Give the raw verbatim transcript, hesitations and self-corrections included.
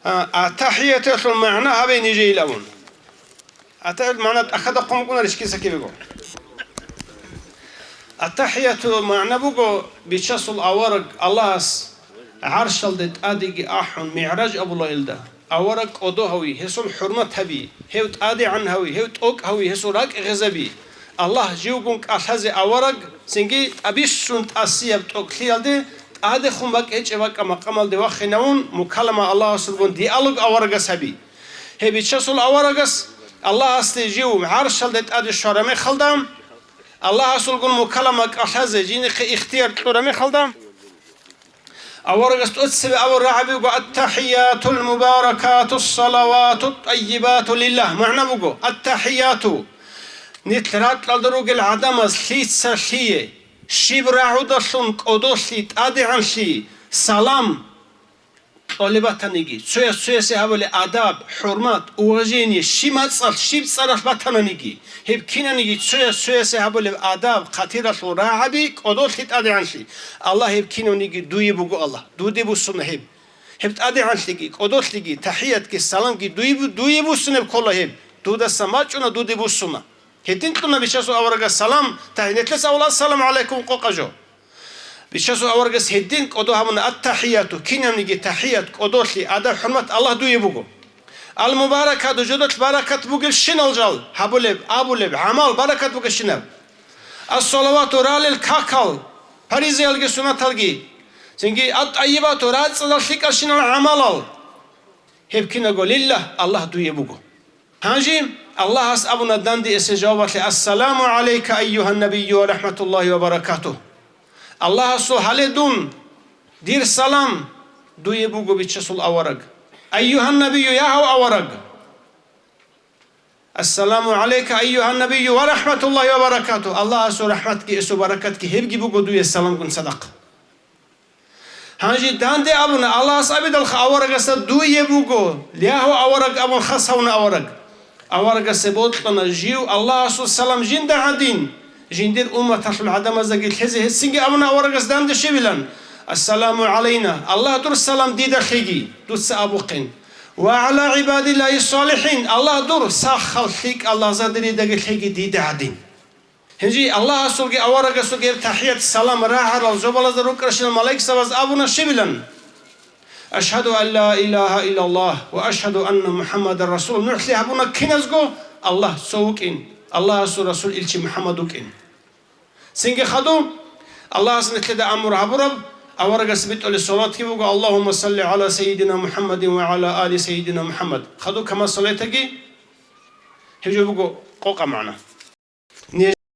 А, аттахияталъул магӀна гьабе нижеилавун. Аттахиятул магӀна тӀахьада хъумукӀунарищ киса кибего? Аттахияту магӀна буго, Бичасул авараг Аллагьас гӀаршалде тӀадеги ахӀун, мигӀраж абула илда. Авараг кӀодо гьави, гьесул хӀурмат гьаби, гьев тӀадегӀан гьави, гьев тӀокӀ гьави, гьесул ракӀ гъезаби. Аллагь живгун кӀалъазе авараг, цинги тӀабиссун тӀасияб тӀокӀлъиялде тӀадехун бакӀ гьечӀеб бакӀа макъамалде вахинавун, мукалама Аллагьасулгун диалог аварагас гьаби. Гьеб Бичасул аварагас Аллагьасде жив гӀаршалде тӀаде щвараб мехалда, Аллагьасулгун мукалама кӀалъазе жинихъе ихтияр кьураб мехалда, аварагас тӀоцебе абун рагӀаби буго: «Аттахиятул мубаракатус салаватут тӀайибату лиллагь». МагӀна буго: «Аттахияту». Нилъ ракьалда ругел гӀадамаз лъица лъие, щиб рагӀудалъун кӀодолъи, тӀадегӀанлъи, салам кьолеб батаниги, цояс цоясе гьабулеб адаб, хӀурмат, уважение, щиб мацӀалъ, щиб цӀаралъ батананиги, гьеб кинаниги цояс цоясе гьабулеб адаб, хъатиралъул рагӀаби, кӀодолъи, тӀадегӀанлъи. Аллагь гьеб кинавниги дуе буго, Аллагь, дуде буссуна гьеб. Гьеб тӀадегӀанлъиги, кӀодолъиги, тахӀиятги, саламги дуе бу-, дуе буссунеб ккола гьеб. Дудаса бачӀуна, дуде буссуна. Гьедин кьуна Бичасул аварагас салам, тахӀияталъ авал: «Ассаламу гӀалайкум», къокъа жо. Бичасул аварагас гьедин кӀодо гьабуна аттахияту, кинабниги тахӀият, кӀодолъи, адаб-хӀурмат Аллагь дуе буго. Ал-мубаракату, жодалъ баракат бугелщинал жал, гьабулеб, абулеб, гӀамал баракат бугелщинаб. Ас-салавату, ралел какал, паризаялги суннаталги, цинги ат-тӀайибату, рацӀцӀадал лъикӀалщинал гӀамалал. Гьеб кинабго лиллагь, Аллагь дуе буго. Гьанже Аллагьас абуна данде эсел жавабалъе: «Ассаламу гӀалайка, айюгьан набийю ва рахӀматуллагьи ва баракатугь». Аллагьасул гьале дун, дир салам дуе буго, Бичасул авараг. Айюгьан набийю, я гьав авараг. Ассаламу гӀалайка, айюгьан набийю ва рахӀматуллагьи ва баракатугь. Аллагьасул рахӀматги эсул баракатги гьебги буго дуе саламгун цадахъ. Гьанже данде абуна, Аллагьас абидалха аварагасда дуе буго, лягьу авараг абун хас гьавуна авараг. Аварагасе бокьана жив Аллагьасул салам жинда гӀадин, жиндир умматалъул гӀадамаздаги лъезе гьесинги абуна аварагас данде щивилан: «Ассаламу гӀалайна», Аллагь дур салам дида лъеги, дуца абухъин. «Ва гӀала гӀибадиллагьи салихӀин», Аллагь дур сахал лъикӀал лагъзадеридаги лъеги дида гӀадин. Гьанже Аллагьасулги аварагасулги гьеб тахӀият-салам рагӀарал зобалазда рукӀарщинал малаикзабаз абуна щибилан: «Ашгьаду ан ла илагьа иллаллагь ва ашгьаду анна МухӀаммадан расул». НухӀлъи гьабуна киназго Аллагь цо вукӀин, Аллагьасул расул илчи МухӀаммад вукӀин. Цинги хадуб, Аллагьас нилъеда амру гьабураб, аварагас битӀулеб салатги буго: «Аллагьумма салли гӀала сайидина МухӀаммадин ва гӀала али сайидина МухӀаммад». Хадуб камал салатаги гьеб жо буго къокъа магӀна.